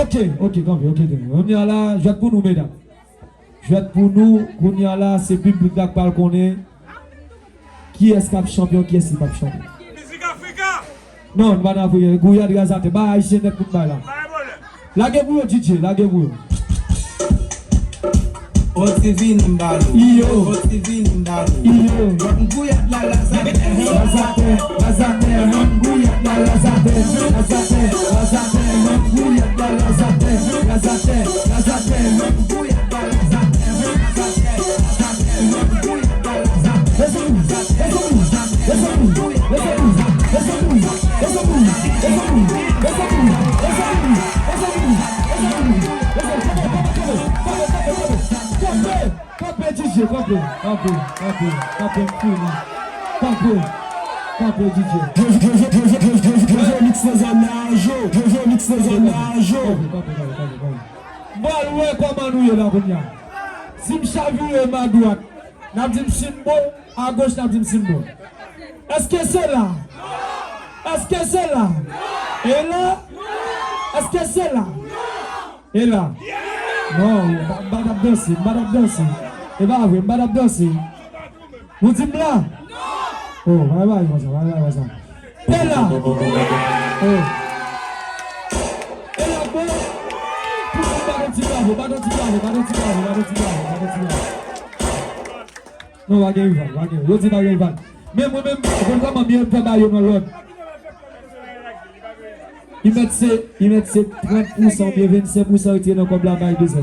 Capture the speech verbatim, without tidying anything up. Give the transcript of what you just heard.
Ok, ok, kanpe, ok, ok. Kounye a la, jwèt pou nou, medam. Jwèt pou nou, kounye a la, se piblik la k pral konnen kiyès k ap chanpyon, kiyès ki p ap chanpyon. Mizik Afrika! Non, nou pa nan Afrika. Gouyad raz atè. Ba Ayisyen nèt pou n bay la. Lage pou yo, D J, lage pou yo. Otivin Mbalo. Iyo. Otivin Mbalo. Iyo. Gouyad la raz atè. Raz atè, raz atè, gouyad la raz atè. Raz atè, raz atè, gouyad la raz atè. Raz atè, raz atè, gouyad la raz atè. Raz atè, raz atè, gouyad la raz atè. Kanpe, kanpe, kanpe, kanpe, kanpe, kanpe, kanpe, D J. Jojo, Jojo, Jojo, Jojo, Jojo, Jojo, mix nan zòn nan, Jo. Jojo, mix nan zòn nan, Jo. Kanpe, kanpe, kanpe, kanpe, kanpe. M pral wè kòman nou ye la kounye a. Si m chavire m adwat, n ap di m Sinbo, agoch n ap di m Sinbo. Èske se la? Èske se la? E la? Èske se la? E la? Non, m pa, m pa t ap danse, m pa t ap danse. E pa vre, m pa t ap danse. Nou di m la? Oh, pa bay konsa, pa bay konsa. E la? Oh. E la, bon. Tout moun bat yon ti bravo, bat yon ti bravo, bat yon ti bravo, bat yon ti bravo, bat yon ti bravo. Non, pa gen rival, pa gen. Yo di pa gen rival. Men mwen menm, ou konn kòman m ye, m fè ba yo nan lòd. Li mèt se, li mèt se trant pousan oubyen vennsenk pousan retire nan kòb la bay dezyèm.